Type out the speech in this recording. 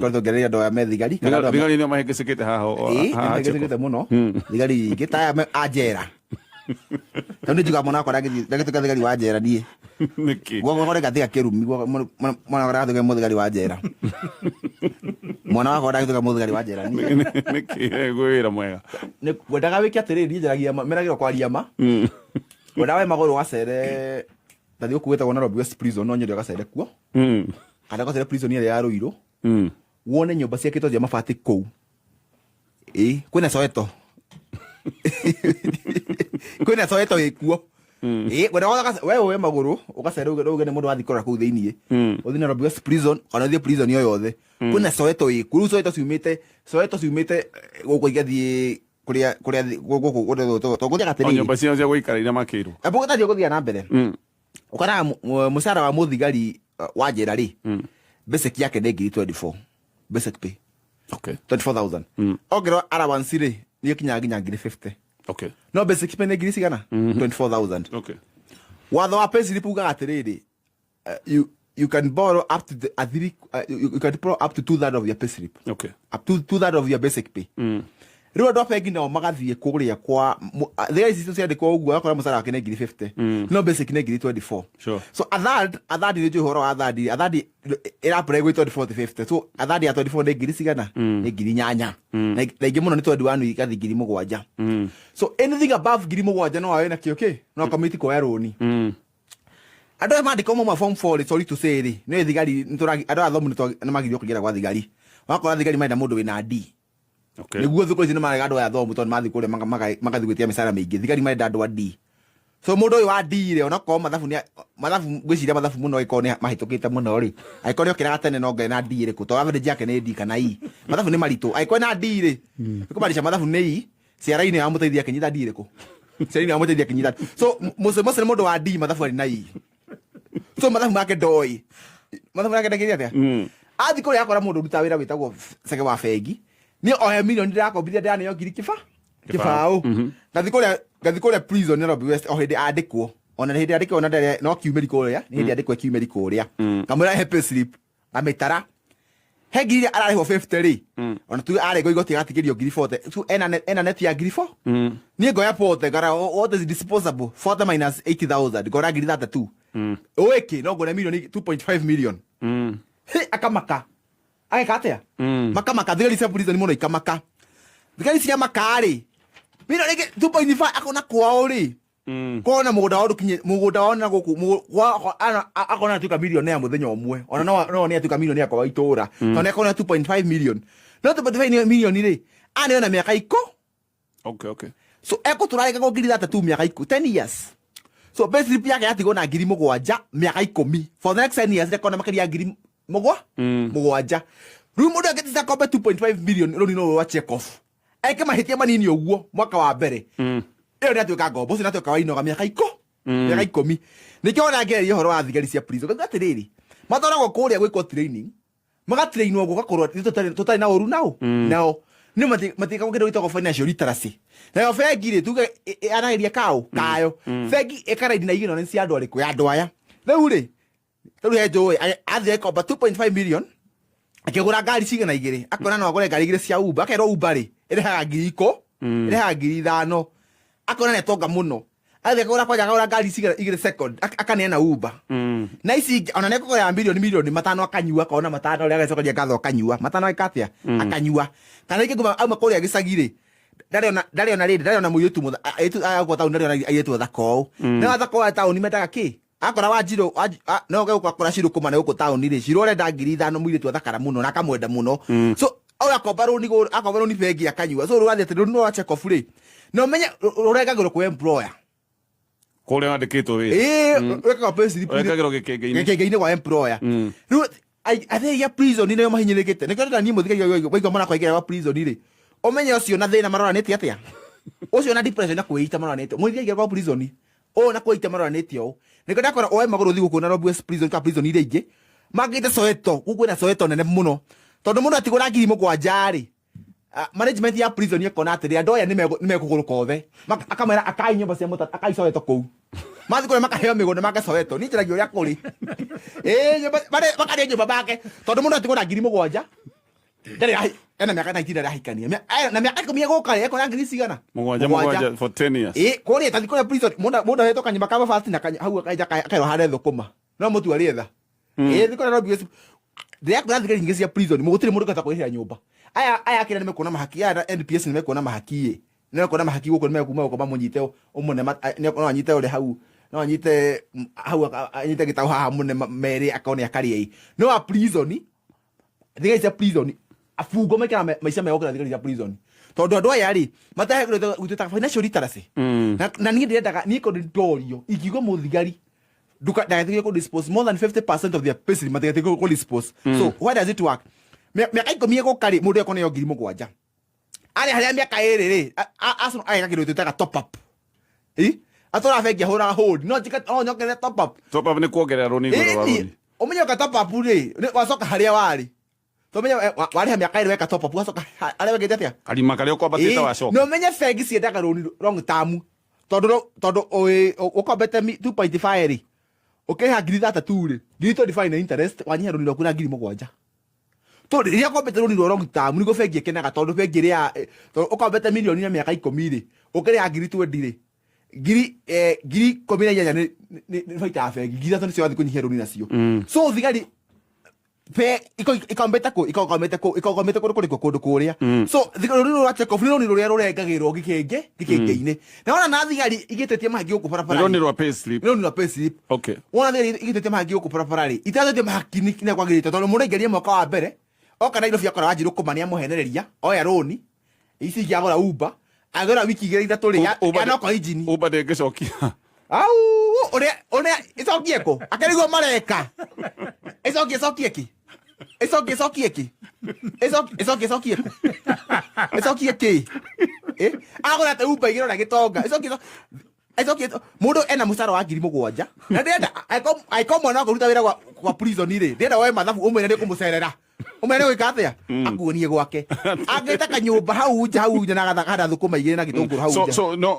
Tũkoretwo ngĩarĩria andũ aya me thigari kana andũ aya Thigari nĩo mahĩngĩcĩkĩte haha Ĩĩ, haha Cheko. nĩmahĩngĩcĩkĩte mũno thigari ingĩ ta aya a njera. Tondũ nĩ njugaga mwana wakwa ndangĩtuĩka thigari wa njera niĩ. Nĩkĩ? Gwakwa kore gathiga kĩrumi mwana wakwa ndagatuĩka mũthigari wa njera. Mwana wakwa ndagatuĩka mũthigari wa njera niĩ. Nĩkĩ? Gwĩ wĩra mwega. Nĩ ngwendaga wĩke atĩrĩrĩ, niĩ njaragia ma, meragĩrwo kwaria ma. Ngwendaga we magũrũ ũgacere ta gũkũ gwĩtagwo Nairobi West Prison, no nyende ũgacere kuo. Kana ũgacere prison ĩrĩa ya Ruiru. Wone nyũmba ciakĩtwo cia mabati kũu. Ĩĩ, kwĩna Soweto. Kwĩna Soweto ĩkuo. Ĩĩ, ngwendaga we ũe magũrũ ũgacere uge uge nĩ mũndũ wathiĩ kũrora kũu thĩiniĩ. Ũthiĩ Nairobi West Prison kana ũthiĩ prison o yothe. Kwĩna Soweto ĩkuo. Rĩu Soweto ciumĩte Soweto ciumĩte gũkũ igathiĩ kũrĩa kũrĩa gũkũ gũkũ tũgũthiaga O atĩrĩrĩ. nyũmba ciao cia gũikara iria makĩirwo. Hebu gũthiĩ gũthiĩ na mbere. Ũkoraga mũcara wa mũthigari wa njera rĩ, basic yake nĩ ngiri 24 basic pay. 24,000. Ongererwo allowance rĩ, nĩ ĩkinyaga nginya ngiri 50. No basic pay nĩ ngiri cigana? 24,000. Watho wa pay slip ugaga atĩrĩrĩ, you can borrow up to the, a three, you can borrow up to 2/3 of your pay slip. Up to 2/3 of your basic pay. Rĩu andũ a bengi nao magathiĩ kũrĩa kwa thigari citũ ciandĩkwo ũguo, akora mũcara wake nĩ ngiri 50, no basic nĩ ngiri 24. So a third nĩ njũĩ ũhoro wa a third ĩra-apply gwĩ 24 to 50. So a third ya 24 nĩ ngiri cigana? Nĩ ngiri 8. Na ingĩ mũno nĩ 21 igathiĩ ngiri 7. So anything above ngiri 7 no awe nakĩo kĩ no commit kuoya rũni. Andũ aya mandĩkwo mauma form 4 rĩ, sorry to say rĩ, nĩ thigari andũ aya athomu nĩ magĩrĩirwo kũingĩra gwa thigari. Wakora thigari marenda mũndũ wĩna D. Nĩguo thikũ ici nĩ marega andũ aya athomu tondũ mathiĩ kũrĩa magathiĩ gwĩtia mĩcara mĩingĩ. Thigari marenda andũ a D. So mũndũ ũyũ wa D rĩ, onakorwo mathabu nĩ mathabu ngwĩciria mathabu mũno angĩkorwo nĩ mahĩtũkĩte mũno rĩ, angĩkorwo nĩ okĩraga tene no ngere na D ĩrĩkũ, tondũ average yake nĩ D kana E. Mathabu nĩ maritũ. Angĩkorwo na D rĩ, nĩ kũmaanisha mathabu nĩ E, ciara-inĩ yamũteithia akĩnyita D ĩrĩkũ? Ciara-inĩ yamũteithia akĩnyita. So Mose Mose nĩ mũndũ wa D, mathabu arĩ na E. So mathabu make ndoĩ. Mathabu make ndekire atĩa? Athiĩ kũrĩa akora mũndũ ũrutaga wĩra wĩtagwo cege wa bengi. Niĩ ohe milioni ndĩrakombithia ndĩraneo ngiri kĩba kĩbaũ. Ngathi kũrĩa prison Nairobi West o hĩndĩ andĩkwo. Ona hĩndĩ andĩkwo ona ndarĩ no kiumĩri kũrĩa, nĩ hĩndĩ andĩkwo kiumĩri kũrĩa. Ngamwĩra he pay slip, ngamĩtara. He ngiri iria ararĩhwo 50 rĩ, ona tuge arengwo igoti agatigĩrio ngiri 40. Tu ena net ya ngiri 4. Niĩ ngoya 40 ngara what is disposable 40 minus 80,000 ngora ngiri 32. Ũĩ kĩ no ngone milioni 2.5 million. Hĩ, akamaka. Ageka atĩa? Makamaka thigari cia prison mũno ikamaka. Thigari ciamaka rĩ, milioni ĩngĩ 2.5 akona kwao rĩ, kona mũgũnda wao ndũkinye mũgũnda wao na gũkũ akona atuĩka millionaire mũthenya ũmwe, ona no nĩ atuĩka millionaire kwa itũra, tondũ nĩ akona 2.5 million, no 2.5 million rĩ, aneo na mĩaka ikũ. So ekũtũra rĩngĩ ngiri 32 mĩaka ikũ 10 years. So pay slip yake yatigwo na ngiri 7 mĩaka 10, for the next 10 years ndekona makĩria ya ngiri 7. Rĩu mũndũ angĩthiĩ akombe 2.5 million rũni no rwa check off, eke mahĩtia manini ũguo mwaka wa mbere, ĩyo nĩ atuĩka ngombo, ũcio nĩ atuĩka wainoga mĩaka ikũ mĩaka 10. Nĩkĩo wona ngĩaria ũhoro wa thigari cia prison, ngauga atĩrĩrĩ, matwaragwo kũrĩa gwĩkwo training, magatrainwo gũgakorwo nĩ tũtarĩ na ũru nao nĩ matiĩkagwo kĩndũ gĩtagwo financial literacy. Nayo bengi rĩ, tuge ĩaragĩria kaũ kayo bengi ĩkaraidi na igĩno nĩ cia andũ arĩkũ, ya andũ aya rĩu rĩ, rĩu he njũĩ athiĩ akomba 2.5 million akĩgũra ngari cigana igĩrĩ, akona no agũre ngari igĩrĩ cia Uber, akerwo Uber rĩ ĩrĩhaga ngiri ikũ ĩrĩhaga ngiri 5, akona nĩ atonga mũno, athiĩ akagũra kwanja, akagũra ngari cigana igĩrĩ second, akaneana Uber na ici ingĩ, ona nĩ ekũgũra milioni 5 akanyua, akona matano rĩ, agacokeria ngatho akanyua matano, agĩka atĩa, akanyua. Kana ingĩ kuma auma kũrĩa gĩcagi rĩ, ndarĩ ona rĩrĩ, ndarĩ ona mũirĩtu airĩtu aya gũkũ taũni, ndarĩ ona airĩtu athaka ũũ, no athaka ũũ a taũni mendaga kĩ? Akora Wanjirũ, no ũke gũkora Cirũ kũmane gũkũ taũni rĩ, Cirũ arenda ngiri 5, mũirĩtu athakara mũno na akamwenda mũno. So ũyũ akomba rũni akomba rũni bengi akanyua. So rũrathiĩ atĩ rũni rwa check off rĩ, na ũmenye rũrengagĩrwo kwĩ employer. Kũrĩa wandĩkĩtwo wĩra. Ĩĩ, wĩkaga pay slip rĩ. Wekagĩrwo gĩkĩngĩ-inĩ. Gĩkĩngĩ-inĩ kwa employer. Rĩu athĩi a prison nĩo mahinyĩrĩkĩte. Nĩkĩo ndĩra niĩ mũthigari ũyũ waigua mwana kwaingĩra gwa prison rĩ, ũmenye ũcio na thĩna maroranĩtie atĩa, ũcio na depression na kwĩita maroranĩtie. Mũthigari aingĩra gwa prison ũũ na kwĩita maroranĩtie ũũ. Nĩkĩo ndakora oe magũrũ ũthiĩ gũkũ Nairobi West Prison kana prison iria ingĩ mangĩte Soweto, gũkũ kwĩna Soweto nene mũno, tondũ mũndũ atigwo na ngiri 7 rĩ, management ya prison ĩkona atĩrĩ, andũ aya nĩmekũgũrũka othe. Akamera akai nyũmba cia mũtata, akai Soweto kũu, mathiĩ kũrĩa makaheo mĩgũnda make Soweto. Niĩ njaragia ũrĩa kũrĩ. Ĩĩ, makarĩa nyũmba make, tondũ mũndũ atigwo na ngiri 7. Ndarĩ ena mĩaka 19 ndarĩ ahikania. Na mĩaka 10 egũka rĩ, ekona ngiri cigana? Mũgwanja mũgwanja for 10 years. Ĩ, kũrĩa tathi kũrĩa prison, mũndũ mũndũ ahetwo kanyũmba ka mabati na hau akaenja kakerwo hande thũkũma. No mũtu arĩetha. Ĩ, thikũ Nairobi West. Ndĩrakwĩra thigari nyingĩ cia prison, gũtirĩ mũndũ ũngĩhota kwĩrĩhĩra nyũmba. Aya akĩra nĩmekuona mahaki, aya na NPS nĩmekuona mahaki ĩ. Nĩmekuona mahaki gũkũ nĩmekuma gũkũ mamũnyite ũmwe no anyite ũrĩa hau, no anyite hau anyite gĩtaũ haha mũne merĩ akorwo nĩ akarĩa ĩ. No a prison, thigari cia prison, abungo maikaraga maica mega gũkĩra thigari cia prison. Tondũ andũ aya rĩ, matahe gwĩtwo financial literacy. Na niĩ ndĩrendaga, niĩ kũndũ ndorio, ingiuga mũthigari, nduka ndagatigire ku dispose more than 50% of their payslip matigatigire ku dispose. So why does it work? Mĩaka 10 ĩgũka rĩ, mũndũ ekũneo 7,000. Arĩ harĩa mĩaka 2 rĩ, Arsenal ageka kĩndũ twĩtaga top up. Ĩ? Atũraga bengi ahũraga hold. No njĩke, no nyongerere top up. Top up nĩ kuongerera rũni igũrũ rwa Ĩni, rũni. ũmenye ũka top up rĩ, wacoka harĩa warĩ. Tũmenye warĩha mĩaka 2 weka top up, wacoka harĩa wekĩte atĩa? Karima karĩa ũkwambatĩte wacoka. Na ũmenye bengi ciendaga rũni long term. Tondũ ũkombete 2.5 rĩ, ũkĩrĩha ngiri 32 rĩ, ngiri 25 na interest, wanyihia rũni rwaku na ngiri 7. Tondũ rĩrĩa ũkombete rũni rwa long term, nĩguo bengi ĩkenaga, tondũ bengi ĩrĩa, tondũ ũkombete mirioni na mĩaka 10 rĩ, ũkĩrĩha ngiri 20 rĩ, ngiri 18 nĩ baita ya bengi, ngiri 3 nĩcio wathiĩ kũnyihia rũni nacio. So thigari be ikombete kũ, ikombete kũ, ikombete kũndũ kũrĩkũ, kũndũ kũrĩa. So thigari rũni rwa check off nĩ rũni rũrĩa rũrengagĩrwo gĩkĩngĩ-inĩ. Na wona na thigari igĩtĩtie mahaki gũkũ barabara. Nĩ rũni rwa pay slip. Nĩ rũni rwa pay slip. Wona thigari igĩtĩtie mahaki gũkũ barabara rĩ, itathĩtie mahaki nĩ kwagĩrĩte, tondũ mũndũ aingĩrire mwaka wa mbere, oka Nairobi akora Wanjirũ kũma nĩ amũhenereria, oya rũni, ici ingĩ agũra Uber, agũra wiki igĩrĩ ithatũ rĩ, yanoko injini. Uber ndĩngĩcokia. Au, ũrĩa ĩcokie kũ? Akĩriguo mareka. Ĩcokie, ĩcokie kĩ? Ĩcokie, ĩcokie kĩ? Ĩcokie, ĩcokie, ĩcokie kũ? Ĩcokie kĩ? Agũra te Uber igĩrĩ ona gĩtonga. Ĩcokie, ĩcokie, mũndũ ena mũcara wa ngiri 7. Na ndĩrenda, angĩkorwo mwana waku ũruta wĩra kwa prison rĩ, ndĩrenda woe mathabu ũmwĩre nĩ kũmũcerera. Ũmwĩre nĩ gwĩka atĩa? Akuonie gwake. Angĩte kanyũmba hau nja, hau nja na agathaka thũkũma igĩrĩ na gĩtũngũrũ hau So, nja. so, no,